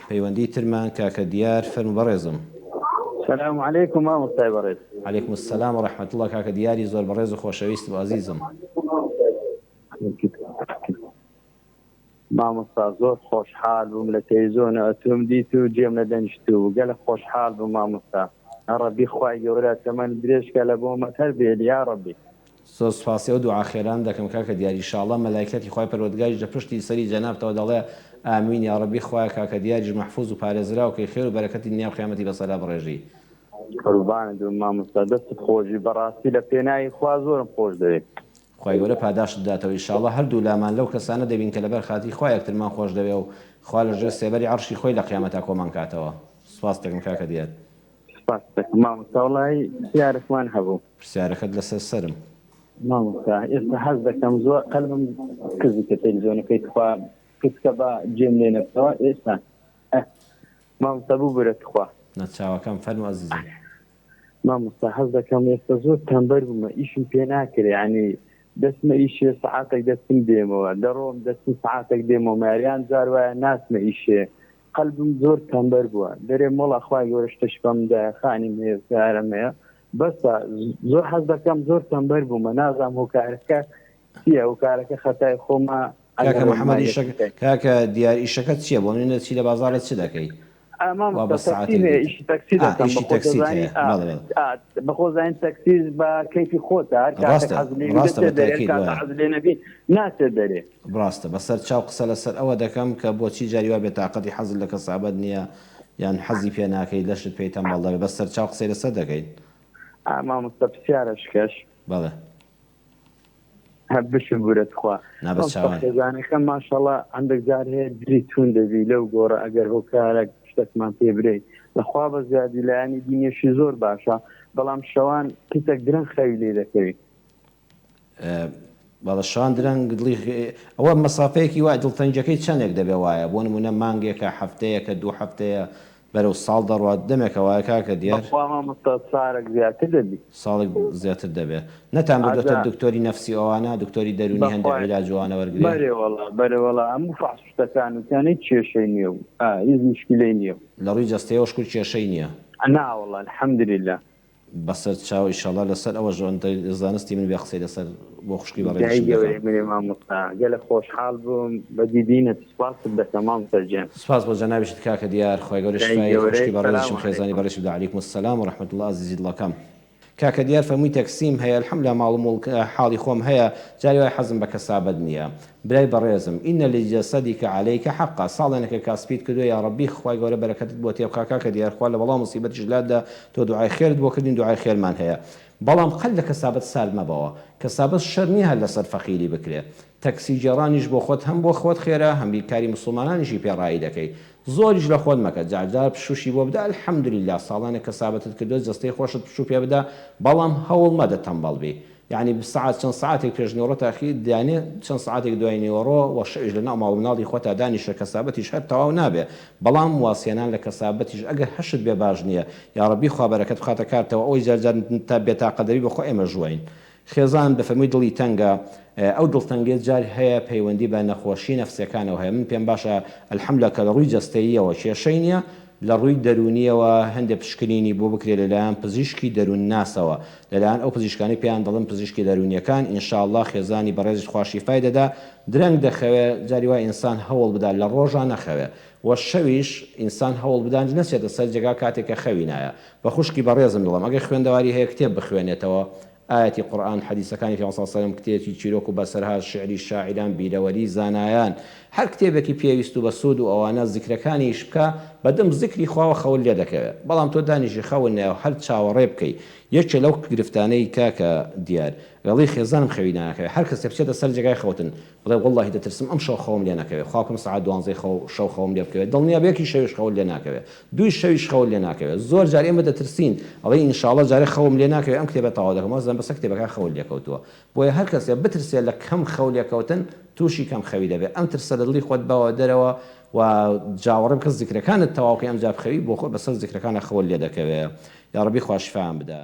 پەیوەندی ترمان کاکە دیار فەرموو بەڕێزم. سلام علیکم مامۆستای بەڕێز. علیکم السلام و رحمە اللە کاکە دیاری زۆر بەڕێز و خۆشەویستم و ئەزیزم. مامۆستا زۆر خۆشحال بووم لە تەلەفزیۆنە ئەتۆم دیت و جێم لە دەنیشتوو گەلە خۆشحال بووم مامۆستا ڕەبی خوای گەورە تەمەنت درێژ کە لە بۆمەت هەر بێلی یاڕەبی. زۆر سوپاسی ئەو دوعا خێرانە دەکەم کاکە دیار ئیشاڵا مەلایکەتی خوای پەروەردگاریش لە پشتی سەری جەنابتەوە دەڵێ ئامین یاڕەبی خوایە کاکە دیاریش مەحفوز و پارێزراو کەی خێر و بەرەکەتی دنیا و قیامەتی بەسەرا بڕێژی. قوربانت بم مامۆستا دەستت خۆشبی بەڕاستی لە پێناوی خوا زۆرم خۆش دەوێی. خوای گەورە پاداشتت بداتەوە ئیشاڵا هەردوو لامان لەو کەسانە دەبین کە لەبەر خاتری خوا یەکترمان خۆش دەوێ و خوا لە ژێر سێبەری عەڕشی خۆی لە قیامەتا کۆمان کاتەوە سوپاست دەکەم کاکە دیار. سپاست دەکەم مامۆستا وەڵایی پرسیارێکمان هەبوو. پرسیارەکەت لەسەر سەرم. مامۆستا ئێستا حەز دەکەم زۆر قەلبم کزی کە تەلەفزیۆنەکەی تخوا کزکە با جێم لێ نەبتەوە ئێستا ئە مامۆستا ببورە تخوا. نا چاوەکەم فەرموو ئەزیزم. مامۆستا حەز دەکەم ئێستا زۆر تەمبەر بوومە ئیشم پێ ناکرێ یانی دەچمە ئیشێ سەعاتێک دەچم دێمەوە دەڕۆم دەچم سەعاتێک دێمەوە ماریان جار وایە ناچمە ئیشێ قەلبم زۆر تەمبەر بووە دەرێم وەڵا خوای گەورە شتەکی پەم دایە خانیم هەیە و سەیارەم هەیە بەسە زۆر حەز دەکەم زۆر تەمبەر بوومە نازانم هۆکارەکە چییە هۆکارەکە خەتای خۆمە کاکە محەممەد ئیشەکە کاکە دیار ئیشەکەت چییە بۆ منە چی لە بازاڕە چ دەکەی وا بە سەعاتێک ئیشی تەکسی دەکەم ئیشی تەکسیت هەیە بەڵێ بەڵێ بەخۆ زانین تەکسی بە کەیفی خۆتە هەر کاتێک ڕاستە حەز لێ ڕاستە دەچێت بە دەرێ هەر تاکید کاتە وایە حەز لێ نەبی ناچێت دەرێ. ڕاستە بەسەر چاو قسە لەسەر ئەوە دەکەم کە بۆچی جاری وا بێتاقەتی حەزت لە کەسابەت نییە یان حەزی پێ ناکەی لەشت پێی تەمبەڵ دەبێ بەس سەرچاو قسەی لەسەر دەکەین. ئا مامۆستا پرسیارەشکەش. بەڵێ. هە بشبورە تخوا. نا بەس مامۆستا چاوان. خێزانەکەم ماشاڵا هەندێک جار هەیە دلی توند دەبی لەو گۆڕە ئەگەر هۆکارەک شتەکمان پێ برێی لەخوا بە زیادی لایەنی دینیەشی زۆر باشە بەڵام شەوان کچەک درەنگ خەوی لێ دەکەوی. بەڵێ شەوان درەنگ دڵی ئەوە مەسافەیەکی وای دڵتەنگیەکەی چەندێک دەبێ وایە بۆ نمونە مانگێکە هەفتەیەکە دوو هەفتەیە بەرەو ساڵ دەڕوات دەمێکە وایە کاکە دیار؟ بەخوا مامۆستا سارەک زیاتر دەبی. ساڵێک زیاتر دەبێ. نەتان بردۆتە ئەجا. دکتۆری نەفسی ئەوانە دکتۆری دەرونی هەندێ بەخوای عیلاج و ئەوانە وەرگرێ؟ بەرێ وەڵا بەرێ وەڵا هەموو فەحس و شتەکان وتیان هیچ کێشەی نیە و ئا هیچ موشکیلەی نیە و. لە ڕوی جەستەیەوە شکور کێشەی نیە؟ نا وەڵا الحمدللە. بەسەر چاو ئیشەڵا لەسەر ئەوەش ئەوەندە زانستی من بێ قسەی لەسەر بۆ خوشکی دای بەڕێزیشم گەورەی دەکەم. منی مامۆستا گەلەک خۆشحاڵ بووم بە دیدینت سوپاست دەکەم مامۆستا گیان. سوپاس بۆ جەنابیشت کاکە دیار خوای گەورە دای شفای گەورەی خوشکی سلام بەڕێزیشم خێزانی علیکم. بەڕێزیشم بدا علیکم السلام و رحمە اللە ئازیزی دڵەکەم. کاکە دیار فەرمووی تەکسیم هەیە الحمدللە ماڵ و موڵک حاڵی خۆم هەیە جاری وایە حەزم بە کەسابەت نییە برای بەڕێزم ان لجسدک علیک حقا ساڵێنەکە کاسپیت کردووە یاڕەبی خوای گەورە بەرەکەتت بۆ تێبخا کاکە دیار خوا لە بەڵا و موسیبەتیش لاتدا تۆ دوعای خێرت بۆ کردین دوعای خێرمان هەیە بەڵام قەت لە کەسابەت سارد مەبەوە کەسابەت شەرت نییە هەر لەسەر فەقیری بکرێ تەکسی گێڕانیش بۆ خۆت هەم بۆ خۆت خێرە هەم کاری موسڵمانانیشی پێ ڕایی دەکەی زۆریش لە خۆت مەکە جارجار پشوشی بۆ بدە الحمدللە ساڵانێک کەسابەتت کردوە جەستەی خۆشت پشو پێ بدە بەڵام هەوڵ مەدە تەمبەڵ بی یەعنی سەعات چەند سەعاتێک پێش نیوەڕۆ تاخیر دانێ چەند سەعاتێک دوای نیوەڕۆ وە شەویش لە ناو ماڵ و مناڵی خۆتا دانیشە کەسابەتیش هەر تەواو نابێ بەڵام وازهێنان لە کەسابەتیش ئەگەر هەشت بێ باش نیە یاڕەبی خوا بەرەکەت بخاتە کارتەوە ئەوەی جار جار تا بێتاقەت دەبی بەخوا ئێمەش واین خێزان دەفەرمووی دڵی تەنگە، ئەو دڵتەنگیە جار هەیە پەیوەندی بە نەخۆشی نەفسیەکانەوە هەیە، من پێم باشە الحمدللە کە لە ڕووی جەستەییەوە کێشەی نیە، لە ڕووی دەروونیەوە هەندێ پشکنینی بۆ بکرێت لەلایەن پزیشکی دەروونناسەوە، لەلایەن ئەو پزیشکانەی پێیان دەڵێن پزیشکی دەروونیەکان، ان شاء اللە خێزانی بەڕێزیش خوا شیفای دەدا، درەنگ دەخەوێ، جاری وایە ئینسان هەوڵ بدا لە ڕۆژا نەخەوێ وە شەویش ئینسان هەوڵ بدا نەچێتە سەر جێگا کاتێک کە خەوی نایە، بە خوشکی بەڕێزم دەڵێم ئەگەر خوێندەواری هەیە کتێب بخوێنێتەوە ئایەتی قورئان حەدیسەکانی پێغەمبەر صلی اللە علیە وسلم کتێکی چیرۆک و بەسەرهات شیعری شاعیران بیرەوەری زانایان هەر کتێبێکی پێویست و بەسوود و ئەوانە زیکرەکانیش بکە بەدەم زیکری خواوە خەوت لێ دەکەوێ بەڵام تۆ دانیشی خەوت نایە و هەر چاوەڕێ بکەی یەکێ لەو گرفتانەی کاکە دیار ئەڵێی خێزانم خەوی ناکەوێ هەر کەسێ بچێتە سەر جێگای خەوتن بڵێ وەڵاهی دەترسم ئەمشەو خەوم لێ نەکەوێ خواکەم سەعات دوانزەی خەو شەو خەوم لێ بکەوێ دڵنیابە یەکی شەویش خەوت لێ ناکەوێ دووی شەویش خەوت لێ ناکەوێ زۆر جار ئێمە دەترسین ئەڵێین ئینشاڵڵا جارێ خەوم لێ ناکەوێ ئەم کتێبە تەواو دەکەم وازدەم بەسە کتێبەکە خەوت لێ کەوتووە بۆیە هەر کەسێ بترسێ لە کەم خەو لێ کەوتن تووشی کەم خەوی دەبێ ئەم ترسە لە دڵی خۆت بەوە دەرەوە و جاوەڕێ بکە زیکرەکانت تەواو کەی ئەمجا بخەوی بۆ خۆت بەسەر زیکرەکانا خەوت لێ دەکەوێ یاڕەبی خوا شیفایان بدا.